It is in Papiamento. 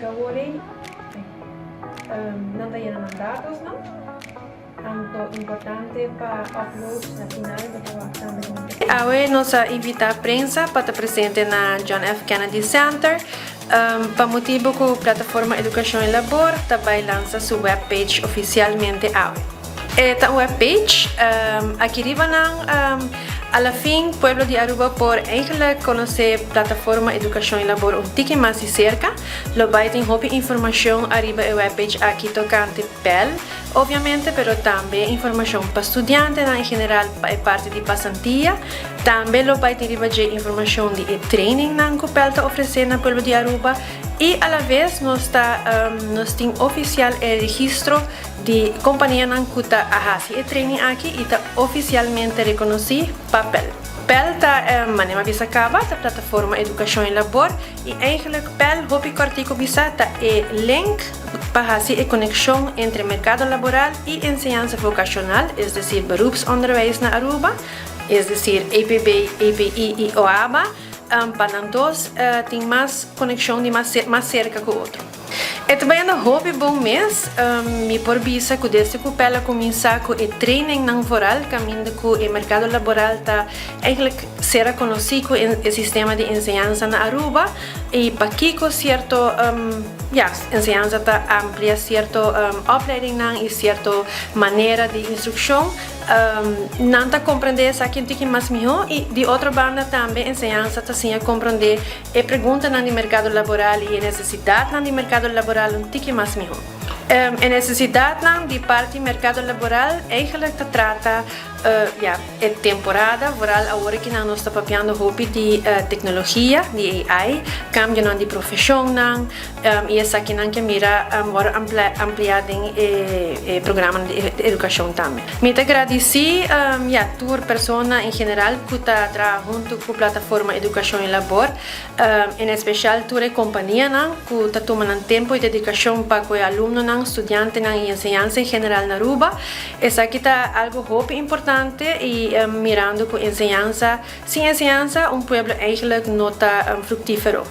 Klika awor ei, nan ta yena nan datosnan. Anto importante pa upload na final bo ta wak tambe kon ta. Awe nos a invita prensa pa ta presente na John F. Kennedy Center pa motibu ku Plataforma Edukashon i Labor ta bai lansa su webpage ofisialmente awe. E ta un webpage aki riba nan a la fin pueblo di Aruba por eigenlijk konosé Plataforma Edukashon i Labor un tiki mas di serka. Lo bai tin hopi informashon ariba e webpage aki tokante PEL, obviamente, pero tambe informashon pa studiantenan en general pa e parti di pasantia. Tambe lo bai tin riba dje informashon di e trainingnan ku PEL ta ofresé na pueblo di Aruba i alaves nos ta nos tin ofisial e registro di kompanianan ku ta a hasi e training aki i ta ofisialmente rekonosí pa PEL. PEL ta, manera mi a bisa kaba, ta Plataforma Edukashon i Labor. I eigenlijk PEL hopi kòrtiku bisa ta e link pa hasi e konekshon entre merkado laboral i enseñansa vokashonal, es desir beroepsonderwijs na Aruba, es desir EPB, EPI i OABA, pa nan dos tin mas konekshon di mas mas serka ku otro. E ta bayando hopi bon mes. Mi por bisa ku desde ku PEL a kuminsá ku e trainingnan vooral kaminda ku e merkado laboral ta eigenlijk Ser a conoci cu e sistema di enseñansa na Aruba y pakico cierto, ya, enseñansa ta amplia cierto opleidingnan y cierto manera di instruccion. Nan ta comprende esaki un tiki mas miho y di otro banda tambe enseñansa ta siña comprende e preguntanan di mercado laboral y e necesidadnan di mercado laboral un tiki mas miho. E necesidadnan di parti mercado laboral eigenlijk ta trata Ya, e temporada, vooral awor aki nan nos ta papiando hopi di tecnologia, di AI, cambionan di profesionnan, y esakinan ke mira worde amplia den e programanan di educacion tambe. Mi ta gradici ya tur persona en general cu ta traha hunto cu Plataforma Educacion y Labor, En especial tur e companianan cu ta tuma nan tempo y dedicacion pa cu e alumnonan, studiantenan y enseñansa en general na Aruba. Esaki ta algo hopi importante y mirando cu enseñansa, sin enseñansa un pueblo eigenlijk no ta fructifero.